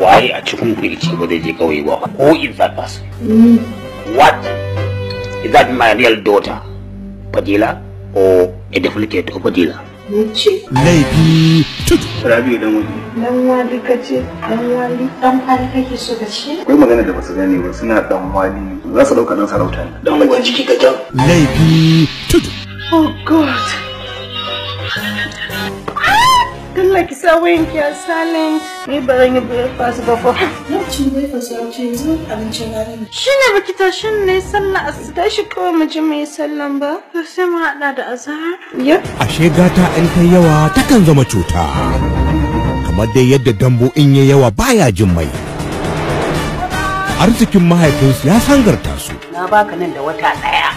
Waye a cikin ku yace ba zai je kauye ba? Who is that person? What is that, my real daughter Fadila or a duplicate of Fadila? Laifi tudu. Rabi'u dan wani. Dan wali kace, dan wali, dan kwali kake so ka ce? Akwai magana da basu gane ba, suna dan wali. Za su dauka dan sarauta ne. Dan wani ciki ka jan. Laifi tudu. Oh God. Allah ki sa wayan ki a silent. Ni ba zan yi breakfast ba fa. Lokacin breakfast ya wuce, yanzu abincin rana ne. Shi ne baki tashi ne sallah asu tashi kawai mu je mu yi sallan ba. To sai mu haɗa da azahar. Ya. Ashe gata in ta yawa takan zama cuta. Kamar dai yadda dambu in ya yawa baya jin mai. Arzikin mahaifinsu ya sangarta su. Na baka nan da wata ɗaya.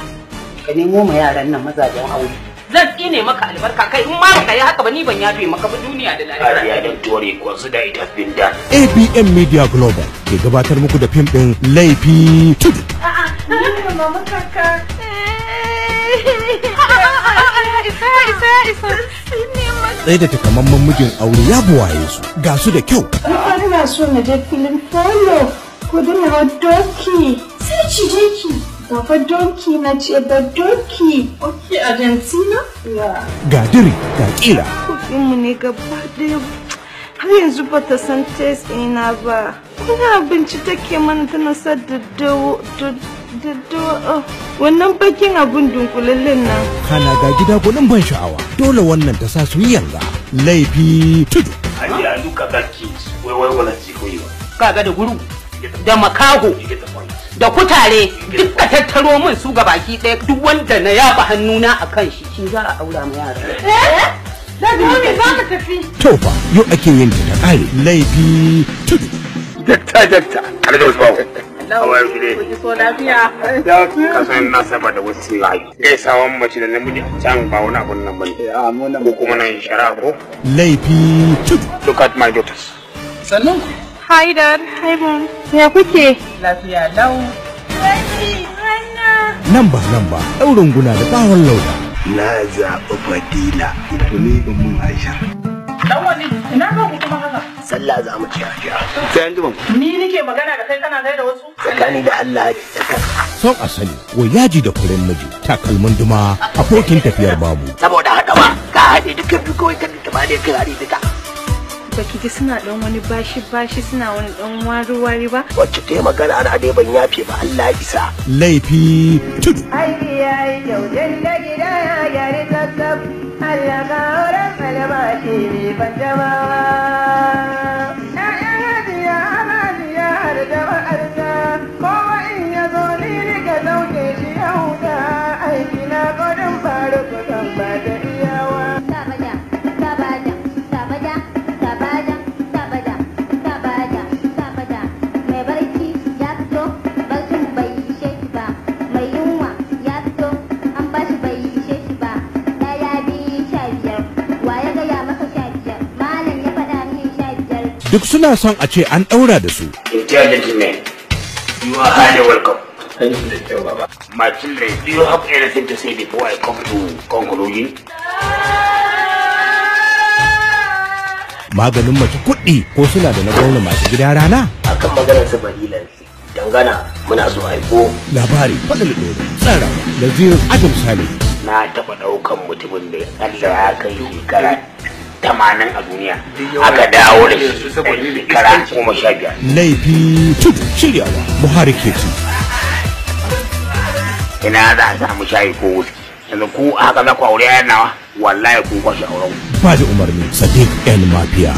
Ka nemo ma yaran nan mazajen aure. Zan tsine maka albarka kai in ma baka yi haka ba, ni ban yafe maka ba duniya da lahira. Hajiya, don't worry, consider it has been done. ABM Media Global ke gabatar muku da fim ɗin Laifi Tudu. A'a, mama kaka. Isa, isa, isa. Tsaye da takamaiman mijin aure ya buwaye su, ga su da kyau. Ni fa ina so na je filin polo ko da na doki. Sai cije ki. Ba fa doki na ce ba, doki. Ok, Argentina? Yeah. Ga diri, ga kila. Kuɗinmu ne gaba ɗaya. Har yanzu ba ta san taste ɗina ba. Wani abinci take mana tana sa daddawa, daddawa, wannan bakin abun dunkulallen nan. Kana ga gida gwanin ban sha'awa. Dole wannan ta sa su yi yanga. Laifi tudu. Hajiya, look at that kids. Wai wai wala ci koyi ba. Kaga da guru da makaho da kutare duk ka tattaro min su ga baki ɗaya, duk wanda na yaba hannuna a kan shi shi za a aura ma yara. Daddy, mami za ka tafi. To fa yau ake yin ta ta ƙare. Laifi tudu. Dakta, dakta. Alhaji Usman. How are you today? So lafiya. Ka san na saba da wasu layi. Gaisawan mace da namiji a can ba wani abun nan bane. Ko kuma nan shari'a ko? Laifi tudu. Look at my daughters. Sannan ku. Hi Dad, hi Mom. Ya kuke? Lafiya lau. Nan ba nan ba ɗaurin guna da bawon lauda. Na zaɓi Fadila. To ni ban mun Aisha. Dan wani ina ka ku kuma haka? Sallah za mu ci Aisha. Sai an jima. Ni nike magana da kai kana gaida wasu? Tsakani da Allah tsaka. Son asali wa yaji da furen miji, takalmin duma abokin tafiyar babu. Saboda haka ba ka haɗe duka biyu kawai ka duka ne ka haɗe duka. Baki ji suna dan wani bashi bashi, suna wani dan wari wari ba? Wacce ta yi magana ana dai ban yafe ba, Allah ya isa. Laifi tudu. Aiki ya yi kyau tun da gida ya gyari tsaf. Allah ka auren albashi mai fantamawa. ‘Ya'yan hajiya, hajiya har jama'arta, kowa in ya zo ni rika sauke shi ya huta. Aiki na gudun faru kusan ba ta iyawa. Sabaja, sabaja, sabaja, sabaja, sabaja, sabaja, sabaja. Mai barci ya fito, barcin bai ishe shi ba. Mai yunwa ya fito, an bashi bai ishe shi ba. Ɗaya, biyu, 15. Wa ya gaya maka 15? Malam ya faɗa min 15. Duk suna son a ce an ɗaura da su. Intelligent men, you are highly welcome. My children, do you have anything to say before I come to conclusion? Maganin mace kuɗi, ko suna da na gwamna masu gida rana. Akan maganar su Fadila dangana muna so aiko. Labari faɗin ɗori, tsarawa Nazirin Adam Sale. Na taɓa ɗaukan mutumin da Allah ya kai shekara 80 a duniya. Aka dawo da shi ɗan shekara 15. Laifi tudu, shiryawa Buhari Keti. Ina za a samu shayi ko wuski? Yanzu ku haka za ku aure yayan nawa? Wallahi kun kwashe auren ku. Ba da umarni Sadiq N Mafia.